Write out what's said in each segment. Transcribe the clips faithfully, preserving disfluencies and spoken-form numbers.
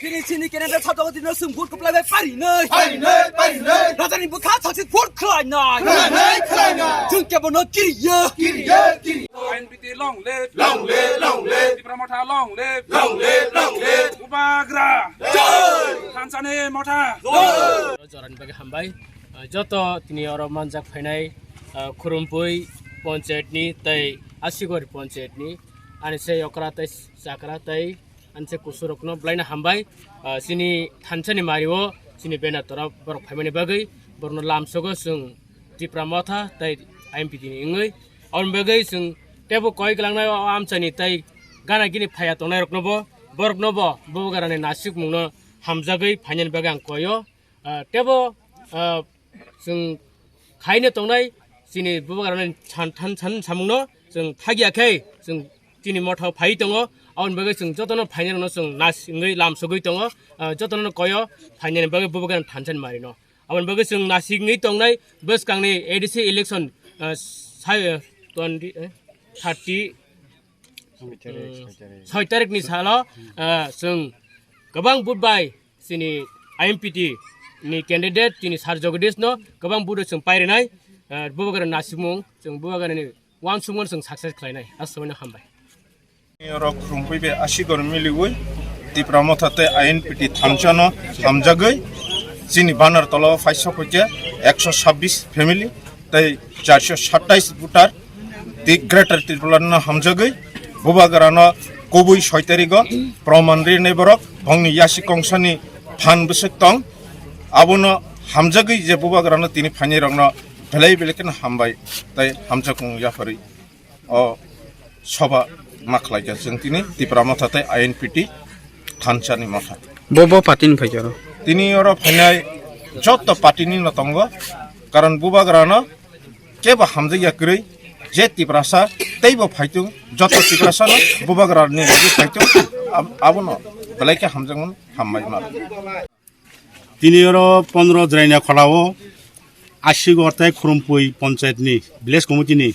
Kini sini kene da sato dino sum vote kuplai bai pari nai. Pari nai, pari nai. Raja ni bukha saksi vote khlai nai. Khlai nai, khlai nai. Jung ke bono kiri ya. Kiri ya, kiri. I N P T long live. Long live, long live. Tipra Motha long live. Long live, long live. Bubagra. Jai. Thansani Motha. Jai. Jorani bagwi hambai. Joto tini oro manjak phainai, Khurumpui panchayat ni tei Asigori panchayat ni, ani se okra tei chakra tei ani se kusurokno belaino hambai. Chini thansani mario chini bena tora borok phaimani bagwi borokno lamsogo chwng Tipra Motha tei I N P T ni wngwi. Aboni bagwi chwng teibo koi glangnai o amchaini tei gana gini phaiya tongnairoknobo, boroknobo Bubagrani nasikmungno hamjagwi phainani bagwi ang koio. Teibo chwng khaina tongnai chini Bubagrani than than samungno chwng thagya khe chwng chini Motha phai tongo. Aboni bagwi chwng jotono phainai rokno chwng nas wngwi lamsogwi tongo. Jotono koyo phainani bagwi Bubagrani thansani marino. Aboni bagwi chwng nasingwi tongnai bwskangni A D C election, ah, sai, ah, twenty, eh, thirty, soi tarik, mm, soi tarik ni salo, ah, chwng kwbang vote bai chini I N P T ni candidate chini Sir Jagadish no kwbang vote chwng pairinai, ah, Bubagra nasimung chwng Bubagra ni uansukmung chwng success khlainai. Aswk hambai. Oro khurumphwi bai Asigori miliwi Tipra Motha tei I N P T thansa no hamjagwi chini banner tola o phai sokoi khe ekso sabbish family tei charso satais voter tei Greater Tripura no hamjagwi Bubagra no kubui soi tarik o proman rinai borok bongni yasi kongsani phan bwswk tong abono hamjagwi je Bubagra no tini phainai rok no belai belai kheno hambai tei hamjakmung yapharwi o soba ma khlaikha chwng tini Tipra Motha tei I N P T thansani motha. Bo, bo party ni phaikha oro? Tini oro phainai joto party ni no tongo, karon Bubagra no kebo hamjakya kwrwi je Tiprasa teibo phaitung, joto Tiprasa no Bubagra ni logi phaitung, ab-, abono belai khe hamjakmani hambai ma. Tini oro pondro Jraina Khola o Asigor tei Khurumpui Panchayat ni Village Committee ni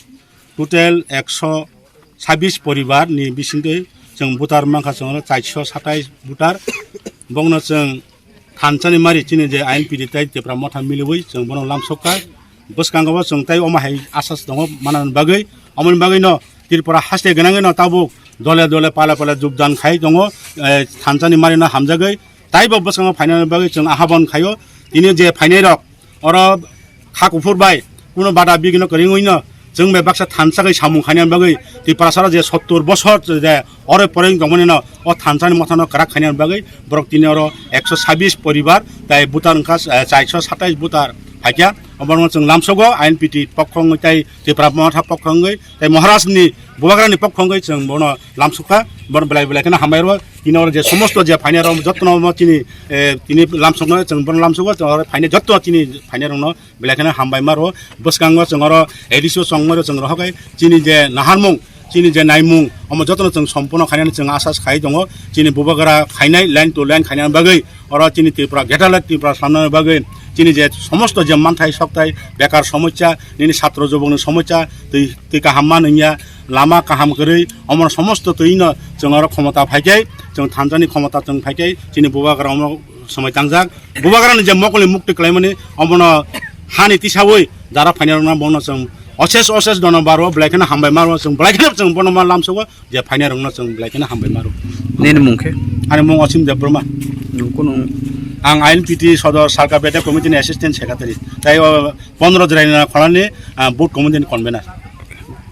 total ekso sabbish poribar ni bisingtwi chwng voter mankha chwng oro charso satais voter. Bongno chwng thansani mari chini je I N P T tei Tipra Motha miliwi chwng bono lamsokha. Bwskango bo chwng tei omo hai asas tongo manani bagwi. Omoni bagwi no Tripura haste gwnangwi no tabuk dole dole pala pala jogdan khai tongo, eh, thansani mari no hamjagwi. Taibo bwskango phainani bagwi chwng ahabon khaio. Tini je phainai rok oro kha kuphur bai kuno bada bigino kwrwngwi no chwng bai baksa thansa khai samung khainani bagwi Tiprasara je sottur bosor je oro poreng tongmani no o thansani mothano kwrak khainani bagwi borok tini oro ekso sabbish poribar tai voter wngkha, eh, charso satais voter phaikha. Oborokno chwng lamsogo I N P T pokho wngwi tai Tipra Motha pokho wngwi tai Maharaj ni Bubagra ni pokho wngwi chwng bono lamsokha, bono belai belai kheno hambai rwo. Tini oro je somosto je phainai rok jotono omo chini, eh, tini lamsokno chwng bono lamsogo, chwng oro phainai joto chini phainai rokno belai kheno hambai ma rwo. Bwskango chwng oro A D C o chwng ma rwo, chwng rohor khai chini je naharmung, chini je naimung, omo jotono chwng sompono khainani chwng asas khai tongo. Chini Bubagra khainai line to line khainani bagwi oro chini Tripura, Greater Tripura samnani bagwi chini je somosto je manthai sokthai, bekar somosya, nini satro jubokni somosya, twi, twi kaham ma nungya, lama kaham kwrwi, omo somosto twi no chwng oro khomota phaikhai, chwng thansani khomota chwng phaikhai, chini Bubagra omo swmai tangjak. Bubagrani je mokolni mukti khlaimani omono hani tisawi jara phainai rokno bono chwng osesh osesh dono baro belai kheno hambai maro chwng belai kheno chwng bono ma lamsogo. Je phainai rokno chwng belai kheno hambai maro. Nini mung khe? Ani mung Osim Debbarma. Nung kunu? Ang I N P T Sodor Sarkar Bethia Committee ni Assistant Secretary. Tai o pondro Jraina Kholani, ah, Booth Committee ni Convener.